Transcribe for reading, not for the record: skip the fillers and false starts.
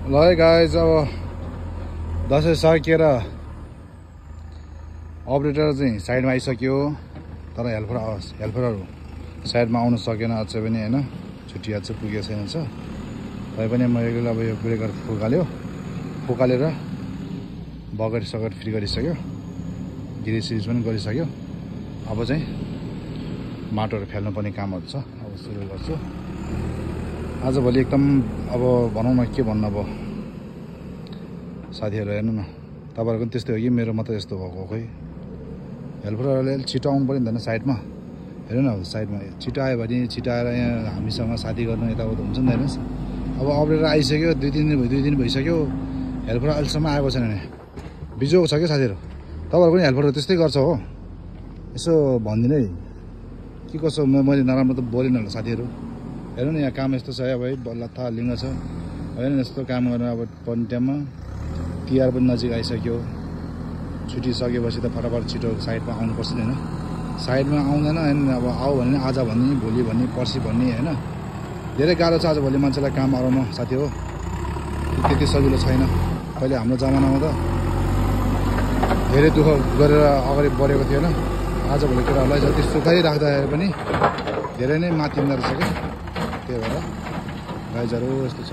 ल है गाइज, अब दसैँ सकिएर अपरेटर चाहिँ साइडमा आइसक्यो। तर हेल्परहरू साइडमा आउनु सकेन अझै पनि होइन, छुट्टी अझै पुगेको छैन छ। तैपनि मैले अब यो ब्रेकर फुकालेर बकेट सकेट फ्री गरिसक्यो, गिरिज सिरिज पनि गरिसक्यो। अब चाहिँ माटोहरू फाल्नुपर्ने कामहरू छ, अब सुरु गर्छु। आजभोलि एकदम अब भनौँ न के भन्नु, अब साथीहरू हेर्नु न, तपाईँहरूको पनि त्यस्तै हो कि मेरो मात्रै यस्तो भएको खोइ। हेल्परहरूले छिटो आउनु पऱ्यो नि त साइडमा, हेर्नु न। अब साइडमा छिटो आयो भने छिटो आएर यहाँ हामीसँग साथी गर्नु यताउता हुन्छ नि त हेर्नुहोस्। अब अपरेटर आइसक्यो, दुई दिन भइसक्यो, हेल्पर अहिलेसम्म आएको छैन भने बिजोको छ क्या साथीहरू। तपाईँहरूको पनि हेल्परहरू त्यस्तै गर्छ हो, यसो भनिदिनु है के कसो। मैले नराम्रो त बोलिनँ होला साथीहरू। हेर्नु न यहाँ काम यस्तो छ अब है, लत्था लिङ्ग छ होइन, यस्तो काम गर्नु। अब पर्ने टाइममा तिहार पनि नजिक आइसक्यो, छुट्टी सकेपछि त फटाफट छिटो साइडमा आउनुपर्छ नि होइन। साइडमा आउँदैन होइन, अब आऊ भने आज भन्ने, भोलि भन्ने, पर्सि भन्ने होइन। धेरै गाह्रो छ आजभोलि मान्छेलाई काम हराउनु साथी हो, त्यति सजिलो छैन। पहिले हाम्रो जमानामा त धेरै दुःख गरेर अगाडि बढेको थियो होइन। आजभोलि केटाहरूलाई जति सुखाइ राख्दाखेरि पनि धेरै नै माथिँदो रहेछ क्या। त्यही भएर गाइजहरू यस्तो छ।